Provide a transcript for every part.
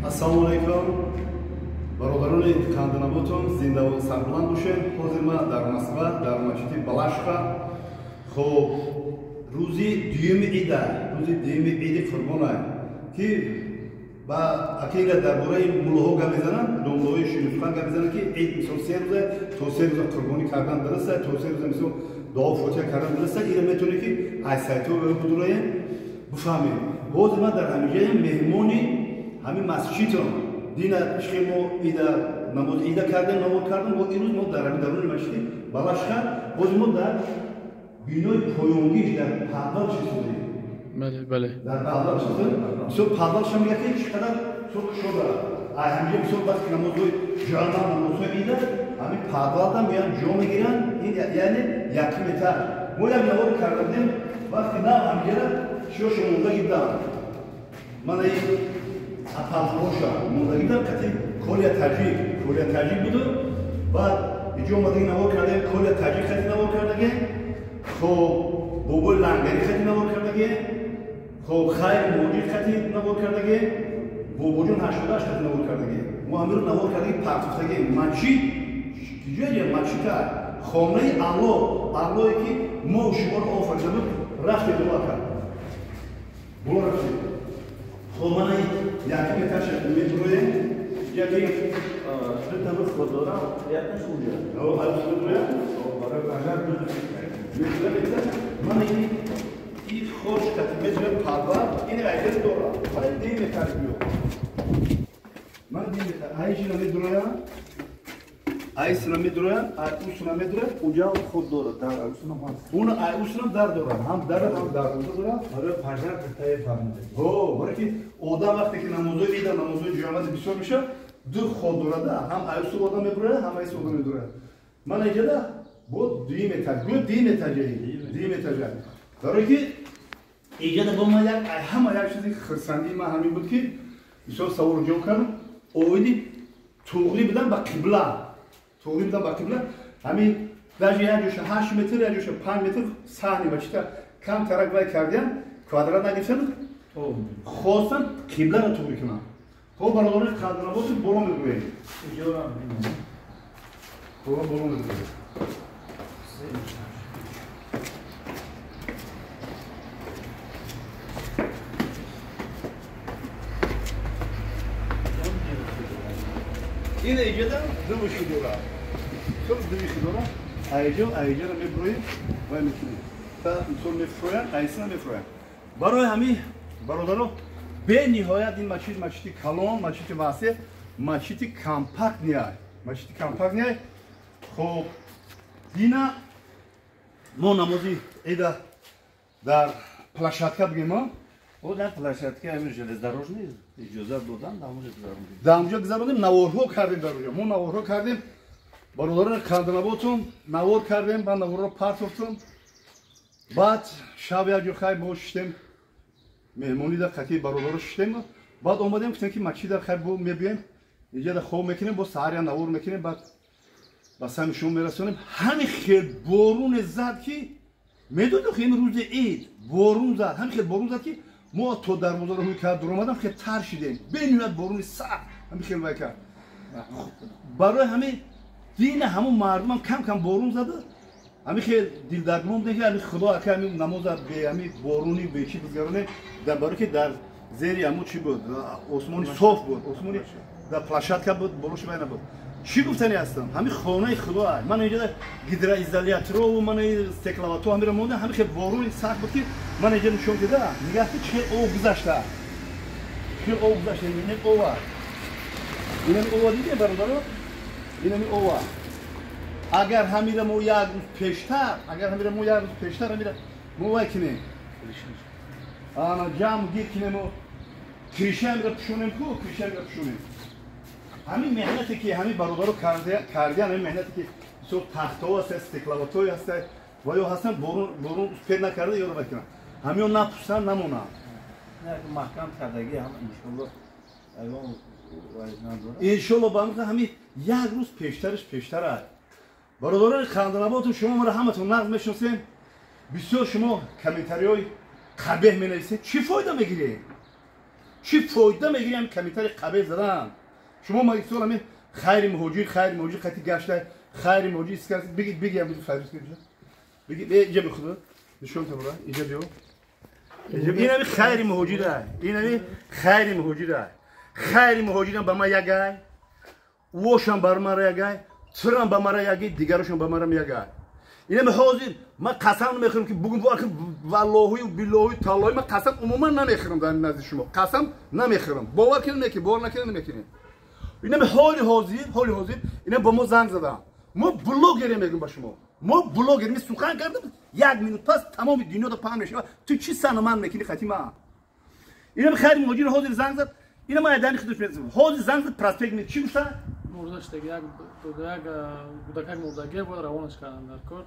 Ассалому алайкум, бародарони қанднаботон, зиндаву сарбуланд бошед. Ҳозир ман дар Москва, дар масҷиди Балашиха. Хоб, рӯзи дуюми ида, рӯзи дуюми иди Қурбона, ки ба ақида дар бораи муллоҳо гап мезананд, домлоҳои ширинсухан гап мезананд, ки ид мисол 3 рӯза, то 3 рӯза қурбонӣ кардан дуруста, то 3 рӯза мисол дуо фотиҳа кардан дуруста. Ира метавонед, ки аз сайтҳо будуроем бифаҳмем. Ҳозир ман дар ҳамиҷаем меҳмони ҳамин масҷидон. Дина чихе мо ида намози ида кардем, навор кардем, бо имрӯз мо дар ҳамин даруни масҷиди Балашиха, ҳозир мо дар бинои поёнгиш, дар подвал чизодем. Бале, бале. Дар подвал чизодем. Бисёр подвалша мегӯяд, ки чӣ қадар бисёр кушода. Ай ҳамиҷа бисёр вақти намозҳои ҷама, намозҳои ида ҳамин подвалда меян, ҷо мегиранд, ин яъне якум этаж. Мо як навор карда будем, вақти нав ҳамиҷара чиёшо мондаги будам. Мана ин апартмонша мондаги будам, қати Колия Таҷик, Колия Таҷик буду. Баъд иҷо омадаги навор кардем, Колия Таҷик қати навор кардагем. Хоб, Бобои Лангари қати навор кардагем. Хоб, Хайр Муҳоҷир қати навор кардагем. Бобоҷон 88 қати навор кардагем. Мо ҳамиро навор кардагем, партофтагем. Масҷид киҷоя? Масҷида, хонаи Аллоҳ, Аллоҳе ки мо шуморо офарида буд, рафтем дуо кард. Боло рафтем. Хоб, мана якум этажа мебуроем. Яки ду та выход дорам, якаш уҷа. Мебуроям? Барои пожар ду мебуроям. Мана ин хош кати мебуроям подвал, ин айдер дорам. Мана дим этаж биё. Мана дим этаж. Айшина мебуроям. Айсина медуроям, айусина медуроям. Уҷа худ дорад, дар айусина ҳаст. Уна айусина дар дорам, ҳам дар, ҳам дарвоза дорам. Барои пожар дутае фармуда. Ҳо, барои ки одам вақте ки намозои ида, намозои ҷамоати бисёр мешавад, ду ход дорада, ҳам аюсу одам мебурояд, ҳам айсу одам медурояд. Мана иҷада бо дуюм этаж, гӯё дуюм этажа, дуюм этажа. Барои ки иҷада бо ман як ҳама як чизи хурсандии ман ҳамин буд, ки бисёр саволу ҷавоб кардам. Оиди туғрӣ будан ба қибла, туғрӣ будан ба қибла, ҳамин даже як ҷоша 8 метр, як ҷоша 5 метр саҳни мачита кам тарак вай кардиям, квадрат нагирифтан, хостан қибларо туғрӣ кунам. Хоб, бародарони қадработи, боло мегӯем. Боло, боло мегӯем. Ин иҷада ду виши дорад. Хел ду виши дорад. Айҷо, айҷаро мебуроем, вай мекунем. Та мисол мефуроянд, айсина мефуроянд. Барои ҳамин бародаро, бениҳоят ин масҷид масҷиди калон, масҷиди васеъ, масҷиди компактния, масҷиди компактния. Хоб, дина мо намози ида дар площадка бигем, О, дар площадка ҳамин железнодорожный иҷозат додан, дар онҷо гузарондем. Дар онҷо гузарондем, наворҳо кардем дар онҷо. Мо наворҳо кардем, бародарони қанднаботон навор кардем, баъд наворро партофтум. Баъд шаб як ҷо хай мо шиштем, меҳмонида қати бародаро шиштем. Баъд омадем, гуфтем, ки масҷида хай бо мебием, иҷода хоб мекунем, бо саҳаря навор мекунем, баъд ба сами шумо мерасонем. Ҳамин хел боруне зад, ки медонед, ки ин рӯзи ид борун зад, ҳамин хел борун зад, ки мо то дарвозаро ҳуй кард дуромадам, хел тар шидем. Бениҳоят боруни сахт ҳамин хел вай кард. Барои ҳамин дина ҳамун мардумам кам кам борун зада, ҳамин хел дилдардмон будем, ки ҳамин худо ака ҳамин намоза бе ҳамин боруни бечи бизгаронем. Барои ки дар зери ҳамун чӣ буд, осмони соф буд, осмони дар площадка буд, болоши вай набуд. Чӣ гуфтани ҳастам? Ҳамин хонаи худо ай. Ман инҷа гидроизоляторову ман стекловато ҳамира монда, ҳамин хел боруни сахт буд, ки ман инҷа нишон дида, нигаҳ ки чӣ хел об гузашта. Чӣ хел об гузашта, инам ова. Инам ова дидем, бародаро? Инам ова. Агар ҳамира мо як рӯз пештар, агар ҳамира мо як рӯз пештар ҳамира мо вай кунем. Ана ҷамъ гир кунем, криша ҳамира пӯшонем ку, криша ҳамира пӯшонем. Ҳамин меҳнате ки ҳамин бародаро кардиан, ҳамин меҳнате ки бисёр тахтаҳо ҳаста, стекловатҳое ҳаста ва ё ҳастан, борун борун успед накарда ёро вай кунанд. Ҳамиё напусанд, намонанд. Маҳкам кардаги ҳам иншоллоҳ айвон вай надорад. Иншоллоҳ ба ҳамин як рӯз пештараш пештар аст. Бародарони қанднаботон, шумо маро ҳаматон нағз мешиносем. Бисёр шумо комментариҳои қабеҳ менависед. Чӣ фоида мегиред? Чӣ фоида мегирӣ ҳами комментари қабеҳ задан? Шумо ма исол ҳами хайри муҳоҷир, хайри муҳоҷир қати гашта, хайри муҳоҷир искар, биги биги ҳами хайри биги, иҷа би худо нишон табра, иҷа биё. Ин ҳами хайри муҳоҷир, ин ҳами хайри муҳоҷир. Хайри муҳоҷирам ба ман ягай, вошам бар мара ягай, турам ба мара яги, дигарошам ба марам ягай. Ин ҳами ҳозир ман қасам намехӯрам ки бугум валлоҳию биллоҳию таллоҳи, ман қасам умуман намехӯрам дар назди шумо. Қасам намехӯрам. Бовар кунед мекунед, бовар накунед намекунед. Ин ҳами ҳоли ҳозир, ҳоли ҳозир ина ба мо занг задам. Мо блогерем, мегӯм ба шумо. Мо блогер, ми сухан кардам, як минут пас тамоми дунёда паҳн мешавад. Ту чӣ сана ман мекунӣ хати ман? Ин ҳами хайри муҳоҷир ҳозир занг зад. Ина ман айдани худаш мезанам. Ҳозир занг зад, проспект ми чӣ гуфта? Мурда шудаги, як гудакак мурдагӣ бояд равонаш карданд дар кор.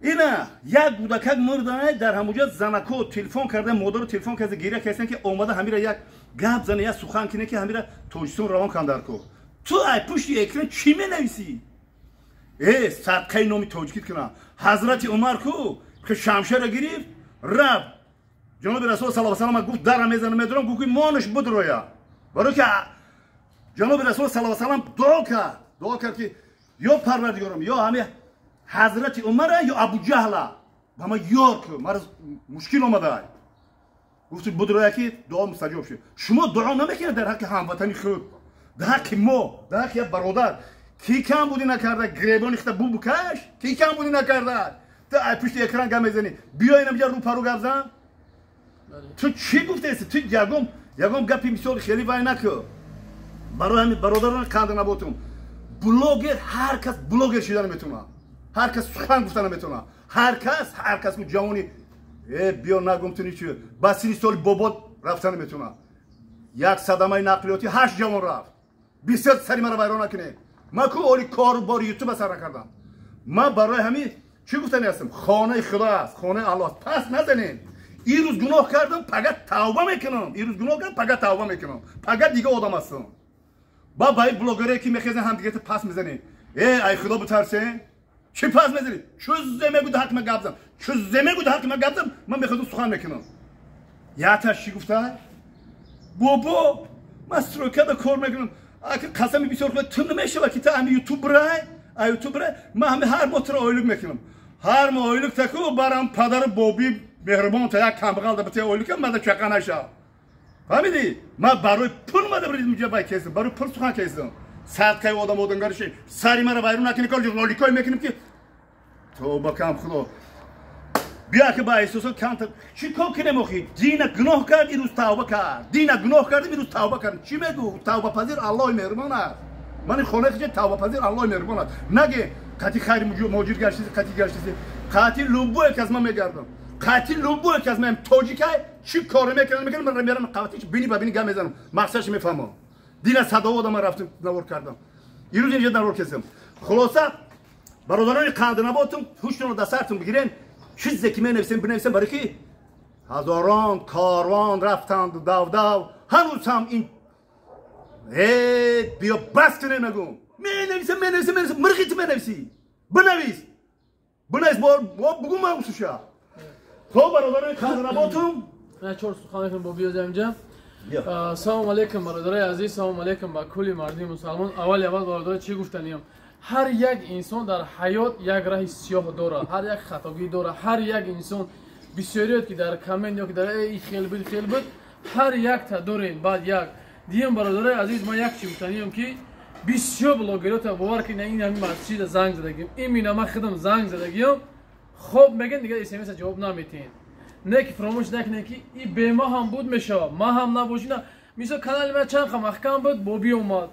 Ина як гудакак мурда, дар ҳамуҷа занако телефон карда, модаро телефон карда, гиря карданд ки омада ҳамира як гап зана, як сухан кине ки ҳамира Тоҷикистон равон канд дар кор. Ту ай пушти экран чӣ менависӣ? Э, садқаи номи тоҷикит кунам. Ҳазрати Умар ку шамшера гирифт, рафт. Ҷаноби Расул саллаллоҳу алайҳи васаллам гуфт дара мезанам, медорам, гуфт ки монаш будроя. Барои ки ҷаноби Расул саллаллоҳу алайҳи васаллам дуо кард, дуо кард ки ё Парвардигорам, ё ҳами ҳазрати Умара ё Абуҷаҳла ба ман ёр кун, мара мушкил омадай. Гуфт будроя ки дуо мустаҷоб шуд. Шумо дуо намекунед дар ҳаққи ҳамватани худ, дар ҳаққи мо, дар ҳаққи як бародар. Ки кам будӣ накарда, гребони хита бу букаш, ки кам будӣ накарда. Ту ай пушти экран гап мезанӣ. Биё инамҷа рӯпарӯ гап зан. Ту чӣ гуфтаеси? Ту ягон ягон гапи мисоли хеле вай накун. Барои ҳамин бародарон қанд наботум. Блогер ҳар кас блогер шида наметавонад. Ҳар кас сухан гуфта наметавонад. Ҳар кас, ҳар кас ку ҷавони э биё нагум ту ничи ба сини соли бобод рафта наметавонад. Як садамаи нақлиётӣ 8 ҷавон рафт. Бисёр сари маро вайрон накунед. Ман ку оли кору бори ютуба сар накардам. Ман барои ҳамин чӣ гуфтани ҳастам? Хонаи Худо аст, хонаи Аллоҳ аст. Пас назанед. Ирӯз гуноҳ кардам, пага тавба мекунам. Ирӯз гуноҳ кардам, пага тавба мекунам. Пага дига одам ҳастам. Ба ба ин блогерое ки мехезен ҳамдигарта пас мезанед. Э, ай Худо битарсен? Чӣ пас мезанед? Чӯзе мегӯ дар ҳаққи ман гап зан. Чӯзе мегӯ дар ҳаққи ман гап зан, ман мехоҳам сухан мекунам. Яташ чӣ гуфта? Бобо, ман стройкада кор мекунам. Ака қасами бисёр худо ту намешава ки ту ҳами ютуб рай, а ютуб рай, ман ҳами ҳар моҳ туро ойлук мекунам. Ҳар моҳ ойлук таку барам падару боби меҳрубон та як камбағал да бите ойлук мада чақа нашав. Фаҳмидӣ? Ман барои пул мада биридим ҷа бай кесам, барои пул сухан кесам. Садқаи одам одамгариши сари мара вайрон накунӣ, кор роликой мекунем ки тавба кам худо. Биё ки ба эҳсосот камтар чӣ кор кунем охи? Дина гуноҳ кард, ирӯз тавба кард. Дина гуноҳ кардим, ирӯз тавба кардем. Чӣ мегӯ? Тавбапазир Аллоҳи меҳрубон аст. Ман ин хонаи хиҷа тавбапазир Аллоҳи меҳрубон аст. Наге қати хайри муҳоҷир гаштиси, қати гаштиси, қати любое кас ман мегардам. Қати любое кас ман тоҷикай чӣ коре мекунам, мекунам, ман мерам қавати бини ба бини гап мезанам. Мақсадш мефаҳмам. Дина садово одам ман рафтам навор кардам. Ирӯз инҷа навор кардам. Хулоса бародарони қанднаботум, ҳуштонро дар сартон бигирен. Чизе ки менависем, бинависем, барои ки ҳазорон корвон рафтанд давдав, ҳанӯз ҳам ин э биё бас кунем нагум. Менависем, менависем, менависем, мирғи ту менависӣ. Бинавис. Бинавис, бугум ман усуша. Хоб бародарони қанднаботум, ман чор сухан мекунам бо биёзам инҷа. Салом алейкум бародарои азиз, салом алейкум ба кулли мардуми мусалмон. Аввали аввал бародаро чӣ гуфтаниям? Ҳар як инсон дар ҳаёт як раҳи сиёҳ дорад, ҳар як хатогӣ дорад, ҳар як инсон бисёриёт ки дар коммент ё ки дар эй хел буд, хел буд, ҳар якта дорем. Баъд як диям бародарои азиз, ман як чӣ гуфтаниям ки бисёр блогерота бовар кунед, ин ҳамин масҷида занг задагиям, именно ман худам занг задагиям. Хоб мегӯянд, дигар смс ҷавоб наметиҳед. Не ки фаромӯш накунед ки и бема ҳам буд мешавад, ман ҳам набошӣ. Мисол канали ман чанд қа маҳкам буд, Бобӣ омад,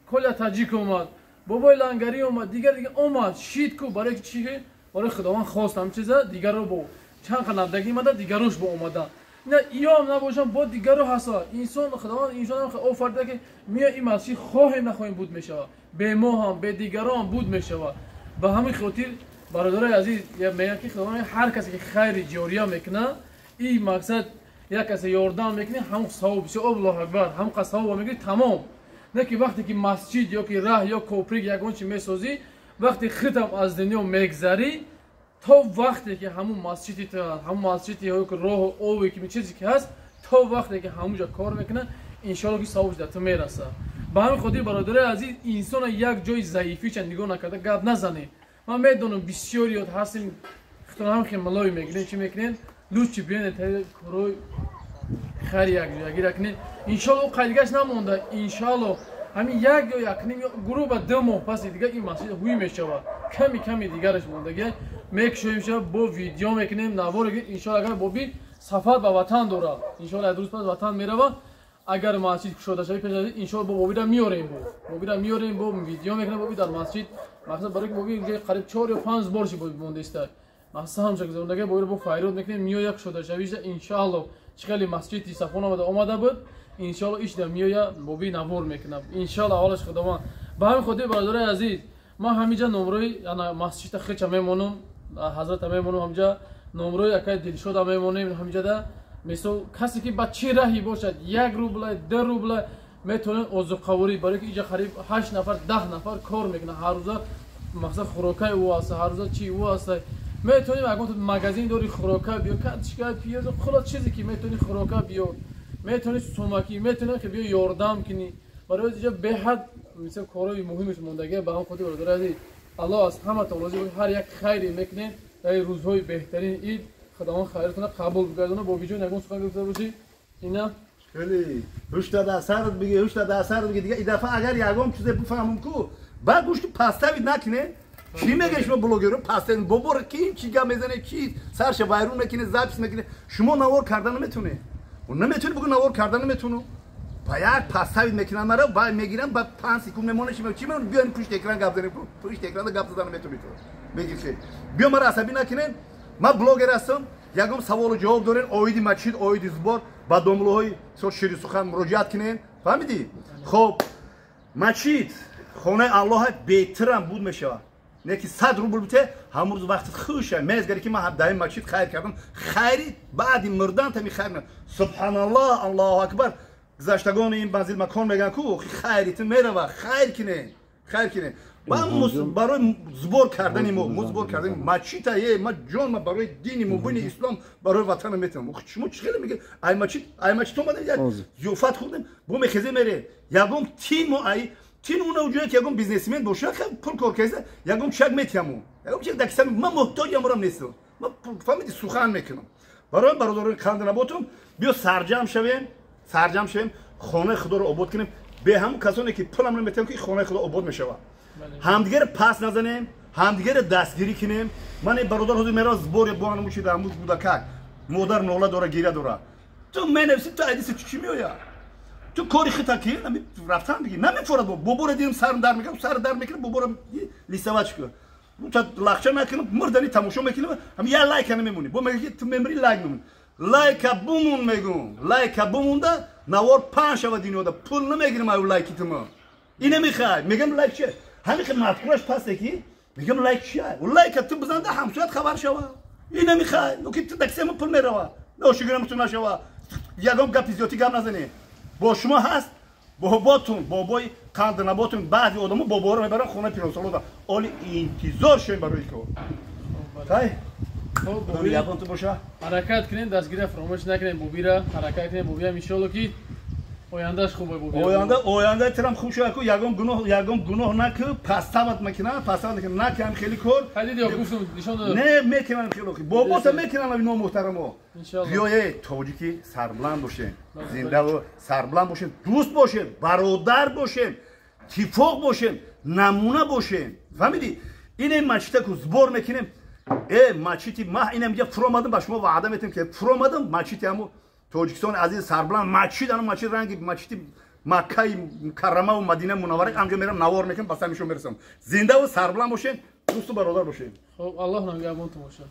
Коля Таҷик омад, бобои Лангарӣ омад, дигар дигар омад, шид ку барои чи? Барои Худованд хост ҳам чиза, дигаро бо чанд қа набдагӣ омада, дигарош бо омада. На иём набошам, бо дигаро ҳаста. Инсон Худованд инсонам офарида ки миё ин масҷид хоҳем нахоҳем буд мешавад, бе мо ҳам бе дигаро ҳам буд мешавад. Ба ҳамин хотир бародарои азиз мегӯям ки Худованд ҳар касе ки хайри ҷория мекунад, ин мақсад як касе ёрдам мекунӣ, ҳамон савоб бисёр, Аллоҳу акбар, ҳамон қа савоб мегирӣ, тамом. Не ки вақте ки масҷид ё ки раҳ ё коприк ягон чи месозӣ, вақте худам аз дунё мегзарӣ, то вақте ки ҳамун масҷиди ҳамун масҷиди ё ки роҳу ове ки чизе ки ҳаст, То вақте ки ҳамуҷа кор мекунад, иншоалло ки савобш дар ту мерасад. Ба ҳамин хотир, бародари азиз, инсона як ҷои заифиша нигоҳ накарда гап назанед. Ман медонам, бисёриёт ҳастем, хитон ҳам хел малои мегирем, чӣ мекунем, лучше биёнед корои хайр якҷоягира кунед. Иншоалло қайдигаш намонда, иншоалло ҳамин як ё якним ё гурӯҳ ба 2 моҳ паси дигар ин масҷид ҳуй мешавад. Ками ками дигараш мондагия мекушоем, шава бо видео мекунем, навор. Иншоалло, агар Боби сафар ба ватан дорад, иншоалло як рӯз пас ватан меравад, агар масҷид кушода шавад пеш аз иншоалло бо Бобира меорем, бо Бобира меорем, бо видео мекунем Боби дар масҷид. Мақсад барои ки Боби инҷа қариб 4 ё 5 бор ши Боби мондааст, мақсад ҳамча гузарондага Бобира бо файрод мекунем, меоя кушода шавиша иншоалло. Чӣ хеле масҷиди Сафон омада буд, иншоалло ишда меоя, Боби навор мекунам, иншоалло, аввалаш Худованд. Ба ҳамин хотир, бародари азиз, ман ҳаминҷа номрои ана масҷида хеча мемонам, ҳазрата мемонам, ҳаминҷа номрои акай Дилшода мемонем. Ҳаминҷада мисол касе ки ба чӣ раҳӣ бошад, 1 рубла, 2 рубла метавонед озуқаворӣ, барои ки инҷа қариб 8 нафар, 10 нафар кор мекунад ҳар рӯза. Мақсад хӯрокаи ӯ аст, ҳар рӯза чи ӯ аст. Метавонем, агар ту магазин дори, хӯрока биё, картошка, пиёз, хулос чизе ки метавонӣ хӯрока биё, метавонӣ сумакӣ, метавонӣ ки биё ёрдам кунӣ. Барои инҷа беҳад мисол корҳои муҳимаш мондагия. Ба ҳам хотир, бародари азиз, Аллоҳ аз ҳаматон розӣ бошад. Ҳар як хайре мекунед дар рӯзҳои беҳтарини ид, Худованд хайратонро қабул бигардонад. Бобиҷон, ягон сухан гуфта бошӣ? Ина. Хеле ҳушта дар сарат биги, ҳушта дар сарат биги. Дига и дафъа агар ягон чизе бифаҳмам ку, баъд гӯш ки паставид накуне. Чӣ мега шумо блогеро паставид? Бобора ки чӣ гап мезане, чӣ сарша вайрон мекуне, запись мекуне. Шумо навор карда наметуне, наметуни, бугу навор карда наметуну. Ба як паставид мекунам мара, ба мегирам, ба 5 секунд мемонем. Чӣ мемонем? Биён пушти экран гап занем. Пушти экран гап задан наметуни ту. Меги ки биё мара асабӣ накунен. Ман блогер ҳастам. Ягон саволу ҷавоб дорен оиди масҷид, оиди сбор, ба домлаҳои со шири сухан муроҷиат кунен. Фаҳмидӣ? Хоб, масҷид хонаи Аллоҳ, беҳтарам буд мешавад. Не ки 100 рубл бите, ҳамон рӯз вақти хуша мезгари ки ман дар ин масҷид хайр кардам. Хайри баъди мурдан тами хайр. Субҳаналлоҳ, Аллоҳу акбар. Гузаштагони ин манзил макон мегӯянд ку хайри ту мерава, хайр кинен, хайр кинен. Барои сбор кардани мо сбор кардани масҷида е ма ҷон, ма барои дини мубини ислом, барои ватана метавонам. Шумо чӣ хеле меги? Ай масҷид, ай масҷид омадем, як зиёфат хӯрдем, бо мехезе мерем. Ягон тин мо ай тин уна ҷое ки ягон бизнесмен боша, пул кор кардааст, ягон чак метиҳаму, ягон чак дакисам. Ман муҳтоҷ амрам нестам. Ман, фаҳмиди, сухан мекунам барои бародарони қанданаботум. Биё сарҷам шавем, сарҷам шавем, хонаи Худоро обод кунем. Бе ҳамон касоне ки пулам наметиҳам ки хонаи Худо обод мешавад. Ҳамдигаро пас назанем, ҳамдигаро дастгирӣ кунем. Ман ин бародар ҳозир меравад сбор бо анаму чи дар кӯдакак модар нола дора, гиря дора. Ту менависи, ту айдиси чӣ меояд? Ту кори хита ки рафтан биги намефорад. Боборо дидам, сарам дар мекунам, сар дар мекунам. Боборо лисават кун, лахча накунам, мурдани тамошо мекунам. Ҳам я лайка намемонӣ, бо меги ту мемри, лайк мемонӣ. Лайка бумун, мегум, лайка бумунда навор панҷ шава дунёда. Пул намегирам аю лайки тума. Ина мехай мегам лайк чи ҳамин хел мафкураш пасте ки мегам лайк чи лайка ту бизанда, ҳамсоят хабар шава. Ина мехай ки ту даксема пул мерава, ношигирам ту нашава. Ягон гапи зиёдӣ гап назанӣ. Бо шумо ҳаст боботун, бобои қанданаботун. Баъзи одамо боборо мебаранд хонаи пиронсолода. Оли интизор шавем барои кор. Хай, ягон ту боша. Ҳаракат кунем, дастгирия фаромӯш накунем, бобира ҳаракат кунем. Бобиам иншоалло ки ояндаш хуб боби. Оянда, оянда тирам хуб шава ку. Ягон гуноҳ, ягон гуноҳ наку, пастават мекунам, пастават мекунам, накам хеле кор. Ҳай, диди, гуфтам, нишон додам. Не мекунам хеле бобота мекунам ино муҳтарамо. Биёе тоҷики сарбуланд бошем, зиндаву сарбуланд бошем, дӯст бошем, бародар бошем, тифоқ бошем, намуна бошем. Фаҳмидӣ? Ин масҷида ку сбор мекунем. Э масҷиди ма инам ҷа фуромадам, ба шумо ваъда метем ки фуромадам масҷиди ҳаму Тоҷикистони азиз сарбуланд, масҷид, ана масҷид ранги масҷиди Маккаи Мукаррамаву Мадина Мунаввара амҷо мерам, навор мекунам, ба сами шумо мерасам. Зиндаву сарбуланд бошем, дӯсту бародар бошем. Хоб, Аллоҳ нигаҳбонтон бошад.